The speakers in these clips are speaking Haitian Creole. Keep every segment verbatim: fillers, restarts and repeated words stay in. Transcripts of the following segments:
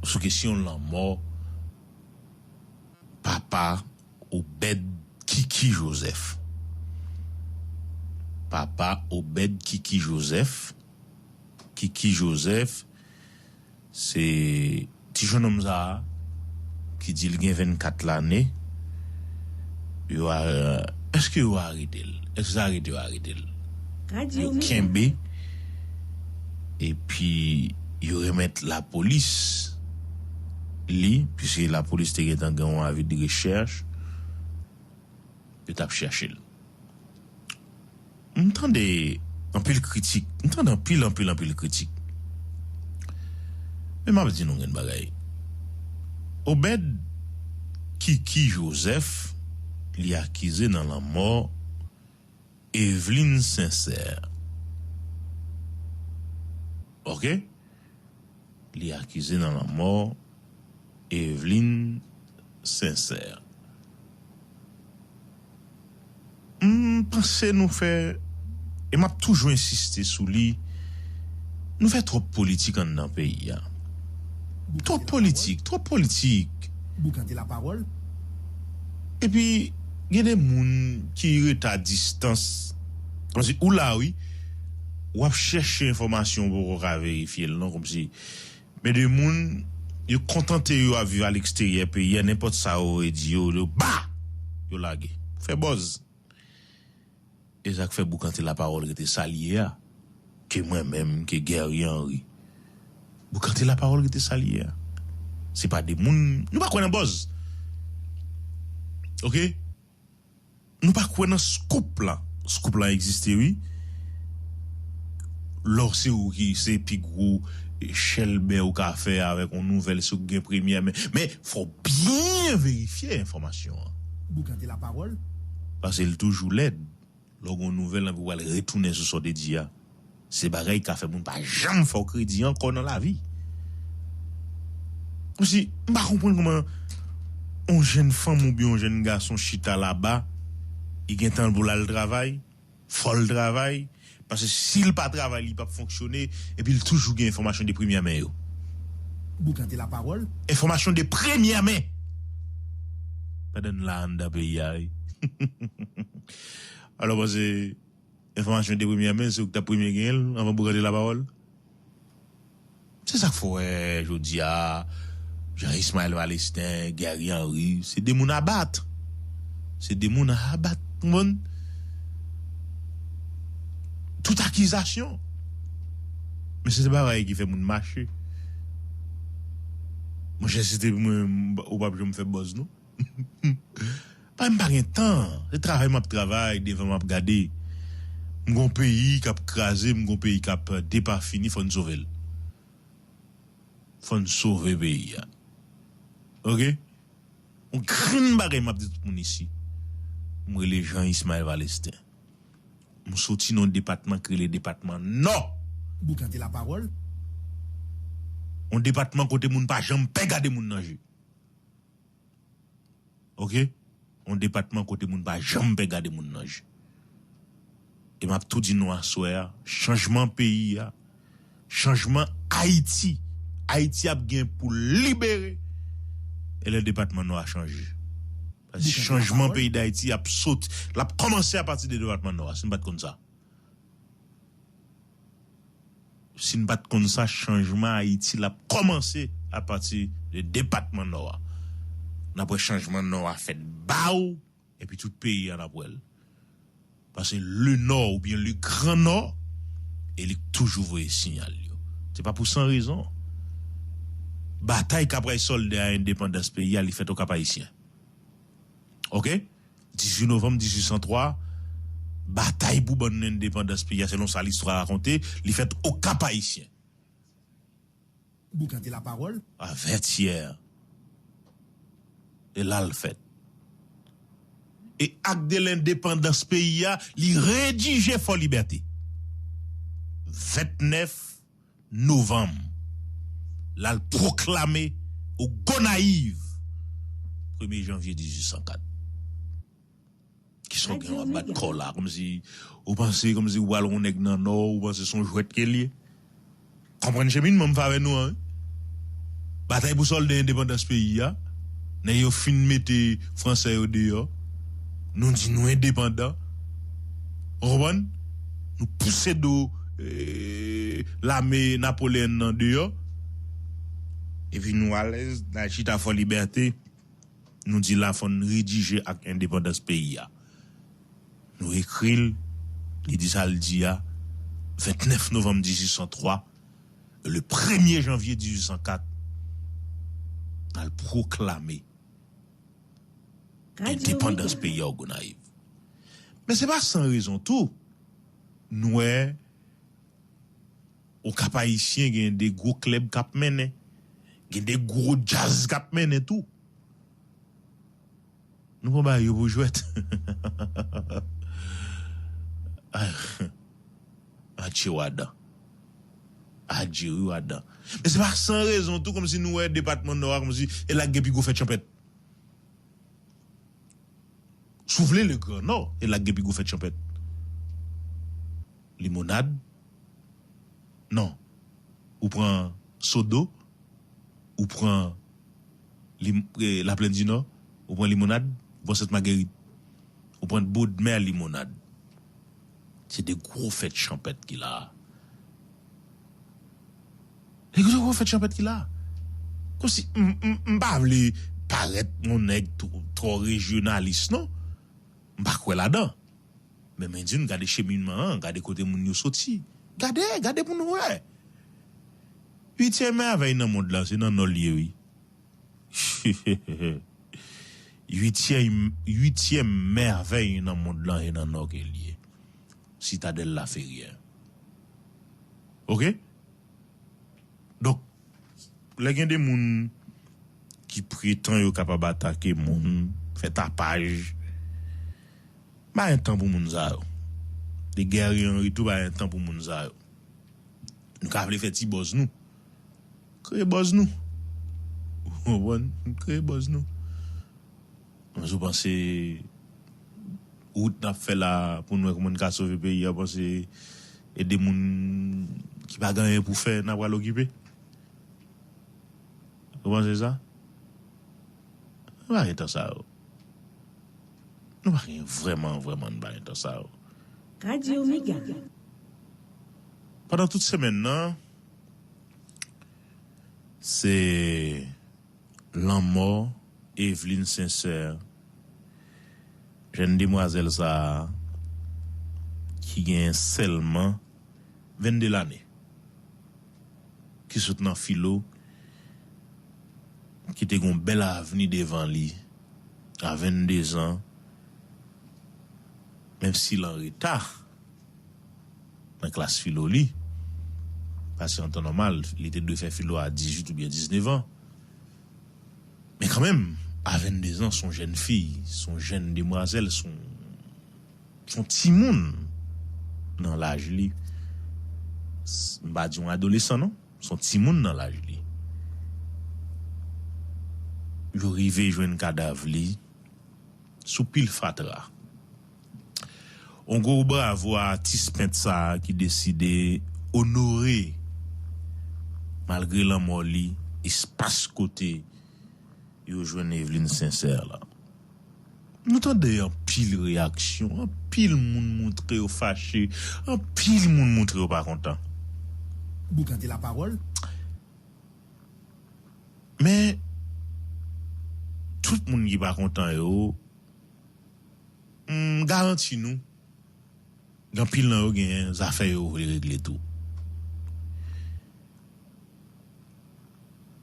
sou kesyon lanmò papa Obed Kiki Joseph. Papa Obed Kiki Joseph. Kiki Joseph, se ti jennonm sa a ki di l gen vennkat lane. Yo a, èske yo arete l? Èske sa arete yo arete l? Yo kenbe, epi yo remèt lapolis li, piske lapolis te gentan gen yon avi de rechèch, yo t ap chèche l. M tande anpil kritik, m tande anpil, anpil, anpil kritik. Men m ap di nou yon bagay. Obed Kiki Joseph, li akize nan lanmò Eveline Sincère. Oke? Li akize nan lanmò Eveline Sincère. M panse nou fè, e m ap toujou ensiste sou li, nou fè twòp politik anndan peyi a. Twòp politik, twòp politik. Boukante lapawòl. Epi, gen de moun ki rete a distans. Kòmsi, ou la, wi, w ap chèche enfòmasyon, ou poko ka verifye l, non, kòmsi. Men de moun, yo kontante yo ap viv aleksteryè peyi a, nenpòt sa yo di yo, yo ba! Yo lage. Fè buzz. E sa k fè Boukante Lapawòl rete sa l ye a. Ke mwen menm, ke Guerrier Henry. Boukante Lapawòl rete sa l ye a. Se pa de moun, nou pa kwè nan buzz. Oke? Nou pa kwè nan scoop la. Scoop la egziste, wi. Lè w se ou ki se pi gwo chèlbè ou ka fè avèk yon nouvèl, se ou ki gen premyè men. Men, fò w byen verifye enfòmasyon an. Boukante lapawòl. Paske l toujou lèd. Lè w gen yon nouvèl, anpi w al retounen sou sa w te di a. Se bagay ki ka fè moun pa janm fè w kredi ankò nan lavi. Kòmsi, m pa konprann kòman yon jèn fanm oubyen yon jèn gason chita laba, li gen tan pou l al travay, fò l travay, paske si l pa travay, li p ap fonksyone, epi l toujou gen enfòmasyon de premyè men yo. Boukante lapawòl. Enfòmasyon de premyè men. Pandan n la anndan peyi a, wi. Alò, panse enfòmasyon de premyè men, se ou ki t ap premye genyen l anvan Boukante lapawòl. Se sa k fè w wè jodi a, Jean Ismaël Valestin, Guerrier Henry, se de moun abat. Se de moun abat, konprann? Tout akizasyon. Men se bagay ki fè moun mache. Monchè, si se te pou mwen, m- ou p ap janm fè buzz, non. Pa m pa gen tan. Se travay m ap travay, devan m ap gade. M gon peyi k ap kraze, m gon peyi k ap depafini, fò n sove l. Fò n sove peyi a. Oke? Yon grenn bagay m ap di tout moun isi. M rele Jean Ismaël Valestin. M soti nan yon depatman ki rele depatman Nò. Boukante lapawòl. Yon depatman kote moun pa janm pè gade moun nan je. Oke? Yon depatman kote moun pa janm pè gade moun nan je. E m ap tou di nou aswè a, chanjman peyi a, chanjman Ayiti. Ayiti ap gen pou libere. E lè depatman Nò a chanje. Paske chanjman peyi Dayiti ap sot, l ap kòmanse apati de depatman Nò a, si n pa t konn sa. Si n pa t konn sa, chanjman Ayiti l ap kòmanse apati de depatman Nò a. N ap wè chanjman Nò a fèt ba w, epi tout peyi a n ap wè l. Paske le Nò oubyen le Gran Nò, e li k toujou voye siyal yo. Se pa pou san rezon. Batay k ap bay sòlda a endepandans peyi a, li fèt Okap Ayisyen. Oke? Dizuit novanm dizuit san twa, batay pou ban nou endepandans peyi a, selon sa listwa rakonte, li fèt Okap Ayisyen. Boukante lapawòl. A Vètyè. E la l fèt. E ak de lendepandans peyi a, li redije Fò Libète. Ventnèf novanm, l al pwoklame o Gonayiv, premye janvye dizuit san kat. Kisa w gen w ap bat kò w la? Kòmsi ou panse, kòmsi ou pral yon nèg nan Nò, ou panse se yon jwèt ke l ye? Konprann cheminman m fè avè nou an, wi. Batay pou sòlde endepandans peyi a. Nèg yo fin mete Fransè yo deyò. Nou di nou endepandan. Ou konprann? Nou pouse do eh, lame Napoleyen nan deyò. Epi nou alèz, n al chita Fò Libète. Nou di la fò n redije ak endepandans peyi a. Nou ekri l, li di sa l di a, vennèf novanm dizuit san twa, le premye janvye dizuit san kat, n al pwoklame endepandans peyi a Gonayiv. Men se pa san rezon tou, nou wè Okap Ayisyen gen de gwo klèb k ap mennen, gen de gwo djaz k ap mennen tou. Nou pran bagay yo pou jwèt. Adje wadan. Adje wi wadan. Men se pa san rezon tou kòmsi nou wè depatman Nò a kòmsi e la k gen pi gwo fèt chanpèt. Si w vle le Gran Nò, e la k gen pi gwo fèt chanpèt. Limonad. Non. Ou pran Sodo, ou pran Lim- eh, Laplèn di Nò, ou pran Limonad, ou pran Sent Magerit, ou pran Bodmè Limonad. Se de gwo fèt chanpèt ki la a. Se de gwo fèt chanpèt ki la a. Kòmsi m, m, m pa vle parèt yon nèg twò, twò rejyonalis non. M pa kwè ladan. Men men di n gade cheminman an, gade kote moun yo soti. Gade, gade pou nou wè. Uityèm mèvèy nan mond lan, se nan Nò l ye wi. Uityèm, uityèm mèvèy nan mond lan, se nan Nò ke l ye. Sitadèl Laferyè. Oke? Donk, lè gen de moun ki pretan yo kapab atake moun, fè tapaj, pa gen tan pou moun sa yo. De Guerrier Henry tou pa gen tan pou moun sa yo. Nou ka vle fè ti bòz nou. Kreye bòz nou. Ou konprann? Kreye bòz nou. Mwen sou panse wout n ap fè la pou nou wè kòman n ka sove peyi a, panse e de moun ki pa gen anyen pou fè n ap pral okipe. Ou panse sa? Nou pa gen tan sa yo. Nou pa gen vrèman, vrèman, nou pa gen tan sa yo. Radyo Mega. Pandan tout semèn nan, se lanmò Eveline Sincère, jèn demwazèl sa a, ki gen sèlman vennde lane, ki sot nan filo, ki te gen yon bèl avni devan li a vennde zan, menm si l an reta nan klas filo li, paske an tan nòmal, li te dwe fè filo a dizuit oubyen diznèf an. Men kanmenm, a vennde zan, se yon jèn fi, se yon jèn demwazèl, se yon, se yon timoun nan laj li. S- M pa di yon adolesan, non. Se yon timoun nan laj li. Yo rive jwenn kadav li sou pil fatra. On gwo bravo a atis pent sa a ki deside onore, malgre lanmò li, espas kote yo jwenn Eveline Sincère la. Nou tande anpil reyaksyon, anpil moun montre yo fache, anpil moun montre yo pa kontan. Boukante lapawòl. Men, tout moun ki pa kontan yo, m garanti nou, gen anpil nan yo gen zafè yo vle regle tou.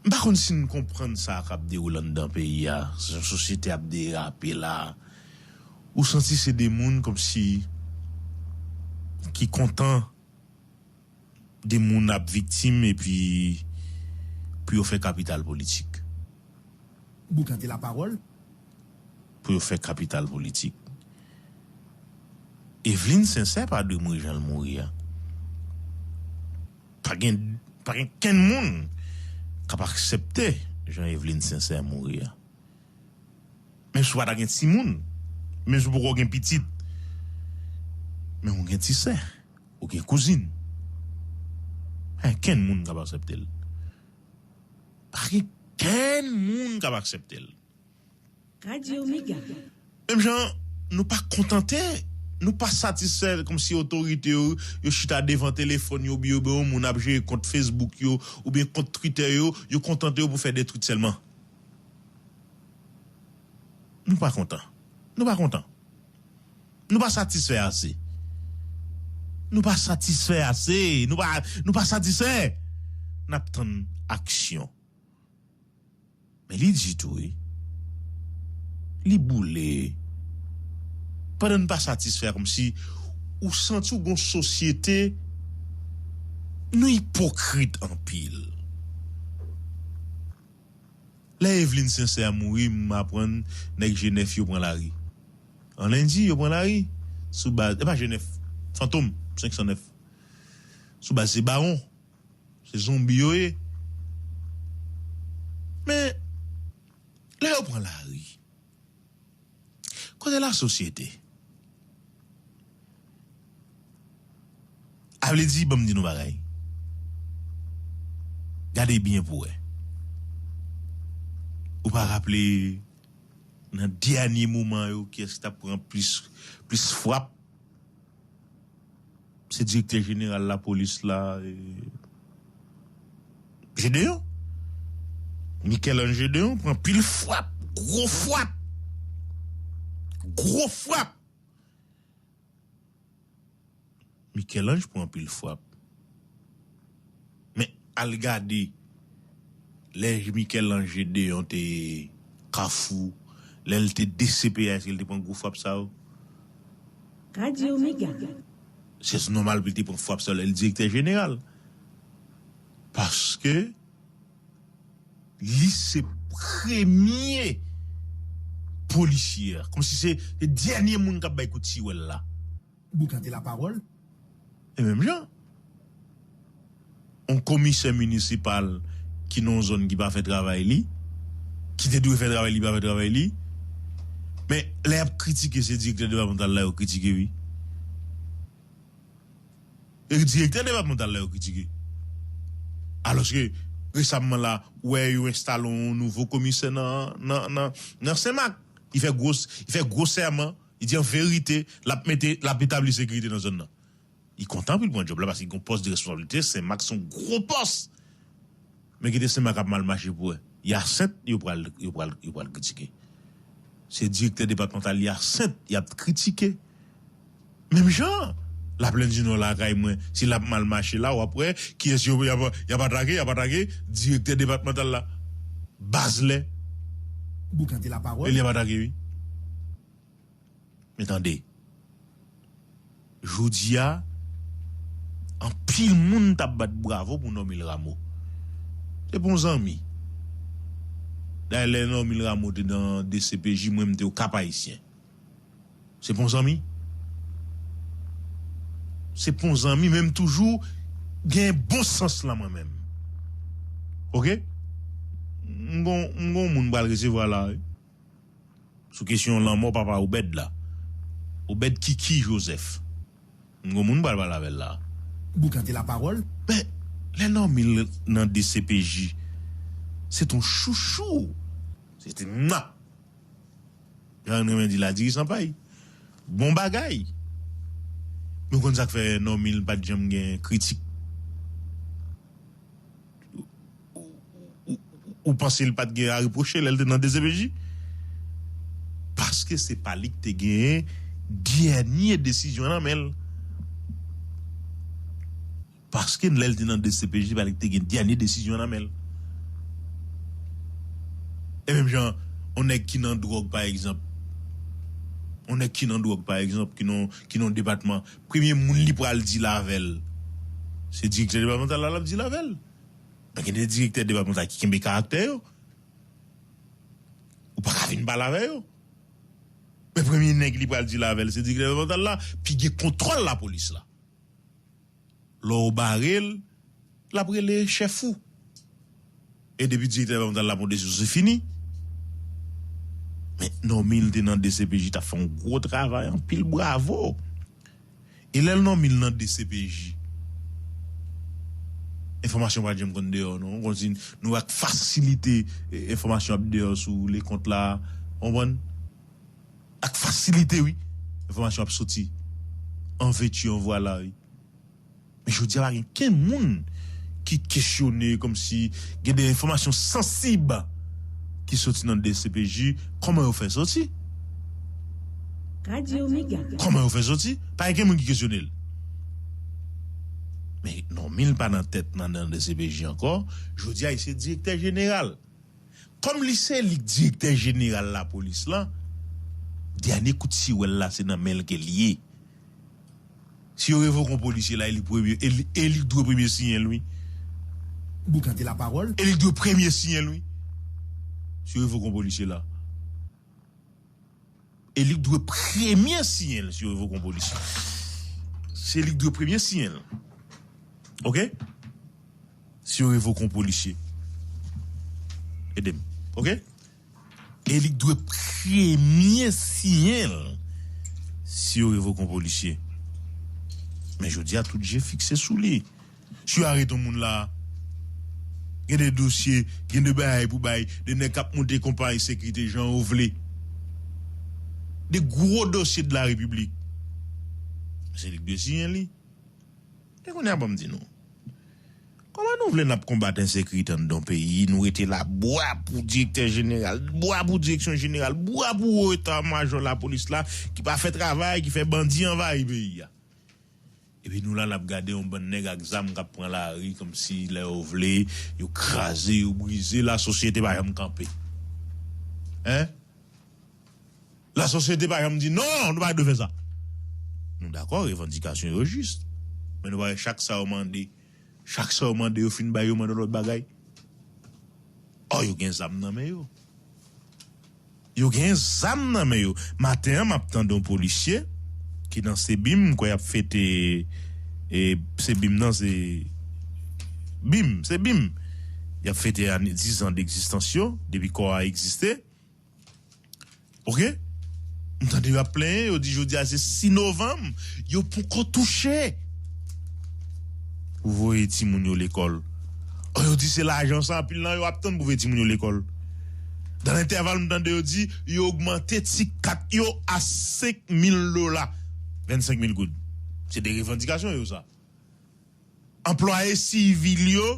M pa konn si n konprann sa k ap dewoule anndan peyi a, jan sosyete ap derape la, ou santi se de moun kòmsi ki kontan de moun ap viktim epi pou yo fè kapital politik. Boukante lapawòl. Pou yo fè kapital politik. Eveline Sincère pa dwe mouri jan l mouri a. Pa gen, pa gen kenn moun k ap aksepte jan Eveline Sincère mouri a. Menm si w pa ta gen timoun, menm si w poko gen pitit, men w gen ti sè, ou gen kouzin. Pa gen kenn moun k ap aksepte l. Pa Gen kenn moun k ap aksepte l. Radyo Mega. Menm jan, nou pa kontante, nou pa satisfè kòmsi otorite yo, yo chita devan telefòn yo, oubyen yo gen yon moun ap jere kont Facebook yo, oubyen kont Twitter yo, yo kontante yo pou fè de tweet sèlman. Nou pa kontan. Nou pa kontan. Nou pa satisfè ase. Nou pa satisfè ase. Nou pa, nou pa satisfè. N ap tann aksyon. Men li di tou, wi. Li boule. Pandan n pa satisfè, kòmsi ou santi w gon sosyete, nou ipokrit anpil. Lè Eveline Sincère mouri, m aprann nèg G nèf yo pran lari. An lendi, yo pran lari. Sou baz, e pa G nèf, Fantom, senk san nèf. Sou baz se bawon. Se zonbi yo ye. Men, lè yo pran lari, kote lasosyete? A vle di, ban m di nou bagay. Gade byen pou wè. Ou pa raple nan dènye moman yo, kiyès ki t ap pran plis, plis frap? Se direktè jeneral lapolis la, e, Gedeon. Michel-Ange Gedeon pran pil frap, gwo frap. Gwo frap. Michel-Ange pran anpil frap. Men al gade lè Michel-Ange Gedeon te Kafou, lè l te D C P A, èske l te pran gwo frap sa yo? Radyo Mega. Se nòmal pou l te pran frap sa yo lè l direktè jeneral. Paske li se premye polisye a. Kòmsi se, se dènye moun k ap bay kout siwèl la. Boukante lapawòl. E menm jan, yon komisè minisipal ki nan yon zòn ki pa fè travay li, ki te dwe fè travay li, pa fè travay li, men lè y ap kritike, se direktè depatmantal la yo kritike, wi. E direktè depatmantal la yo kritike. Alòske, resamman la, ou wè yo enstale yon nouvo komisè nan, nan, nan, nan Senmak. Li fè gwo, li fè gwo sèman, li di an verite, l ap mete, l ap etabli sekirite nan zòn nan. Li kontan pou l pran djòb la, paske li gen yon pòs de responsablite, Senmak se yon gwo pòs. Men kite Senmak ap mal mache pou wè. Yasent, yo pral, yo pral, yo pral kritike. Se direktè depatmantal Yasent y ap kritike. Menm jan, Laplèn di Nò lakay mwen, si l ap mal mache la, w ap wè kiyès yo, y ap, y ap atake, y ap atake direktè depatmantal la. Baselè. Boukante lapawòl. E li ap atake, wi. Men tande, jodi a, anpil moun t ap bat bravo pou Normil Rameau. Se pa yon zanmi. Dayè, lè Normil Rameau te nan D C P J, mwen, m te Okap Ayisyen. Se pa yon zanmi. Se pa yon zanmi, men m toujou gen bon sans lan mwen menm. Oke? M gon, m gon moun m pral resevwa la, wi. Sou kesyon lanmò papa Obed la. Obed Kiki Joseph. M gon moun m pral pale avè l la. Boukante lapawòl. Men, lè Normil nan D C P J, se t on chouchou. Se te mwa. Jan n renmen di la, diri san pay. Bon bagay. Nou konn sa k fè Normil pa t janm gen kritik. Ou, ou, ou panse l pa t gen a repwoche lè l te nan D C P J? Paske se pa li k te genyen dènye desizyon nan men l. Paske lè l te nan D C P J, se pa li k te gen dènye desizyon nan men l. E menm jan, yon nèg ki nan dwòg, pa egzanp, yon nèg ki nan dwòg, pa egzanp, ki nan, ki nan yon depatman, premye moun li pral deal avè l, se direktè depatmantal la l ap deal avè l. Men gen de direktè depatmantal ki kenbe karaktè yo. Ou pa ka vin pale avè yo. Men premye nèg li pral deal avè l, se direktè depatmantal la, pi gen kontwòl lapolis la. Lè w bare l, l ap rele chèf ou. E depi direktè depatmantal la pran desizyon, se fini. Men Normil te nan D C P J, t ap fè yon gwo travay, anpil bravo. E lè Normil nan D C P J, e Enfòmasyon pa janm konn deyò non. Konsi nou ak fasilite, e, enfòmasyon ap deyò sou le kont la. Konprann? Ak fasilite wi. Enfòmasyon ap soti an veti an vwala wi. Men jodi a pa gen kenn moun ki kesyone kòmsi gen de enfòmasyon sansib ki soti nan D C P J, kòman yo fè soti? Radio Mega. Kòman yo fè soti? Pa gen moun ki kesyone l. Men nonm li pa nan tèt nan nan D C P J ankò. Jodi a li se direktè jeneral. Kòm li se li k direktè jeneral lapolis lan, dènye kout siwèl la se nan men l ke l ye. Si yo revoke yon polisye la, e li premye, e li, e li k dwe premye siyen l wi. Boukante lapawòl. E li k dwe premye siyen l wi. Si yo revoke yon polisye la. E li k dwe premye siyen l si yo revoke yon polisye. Se li k dwe premye siyen l. Oke? Si yo revoke yon polisye. Ede m. Oke? E li k dwe premye siyen l si yo revoke yon polisye. Men jodi a tout je fikse sou li. Si yo arete yon moun la, gen de dosye, gen de bagay pou bay, de nèg k ap monte konpayi sekirite jan yo vle. De gwo dosye de la repiblik. Se li k dwe siyen li. E kounye a ban m di nou. Kòman nou vle n ap konbat ensekirite anndan yon peyi, nou rete la bwa pou direktè jeneral, bwa pou direksyon jeneral, bwa pou wo eta majò lapolis la ki pa fè travay, ki fè bandi anvayi peyi a. Epi nou la n ap gade yon bann nèg ak zam k ap pran lari kòmsi lè yo vle, yo kraze, yo brize, lasosyete pa janm kanpe. Hein? Lasosyete pa janm di non, nou pa dwe fè sa. Nou dakò, revandikasyon yo jis. Men nou pa wè chak sa yo mande, chak sa yo mande yo fin bay yo mande lòt bagay. Ò, yo gen zam nan men yo. Yo gen zam nan men yo. Maten an m ap tande yon polisye ki nan Sebim, m kwè y ap fete e, Sebim nan se Bim, se Bim. Y ap fete ane dizan degzistans yo, depi kò a egziste. Oke? M tande yo ap plenyen, yo di jodi a se sis novanm, yo poko touche pou voye timoun yo lekòl. Ò, yo di se lajan sa anpil nan yo ap tann pou voye timoun yo lekòl. Dan lentèval m tande yo di yo ogmante ti kat yo a senk mil dola, vennsenk mil goud. Se de revandikasyon yo sa. Anplwaye sivil yo,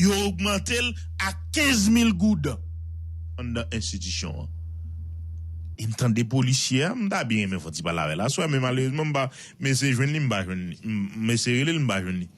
yo ogmante l a kenz mil goud anndan enstitisyon an. E m tande polisye a, m ta byen renmen fè yon ti pale avè l aswè, men malerezman m pa, m eseye jwenn li, m pa jwenn li. M eseye rele l, m pa jwenn li.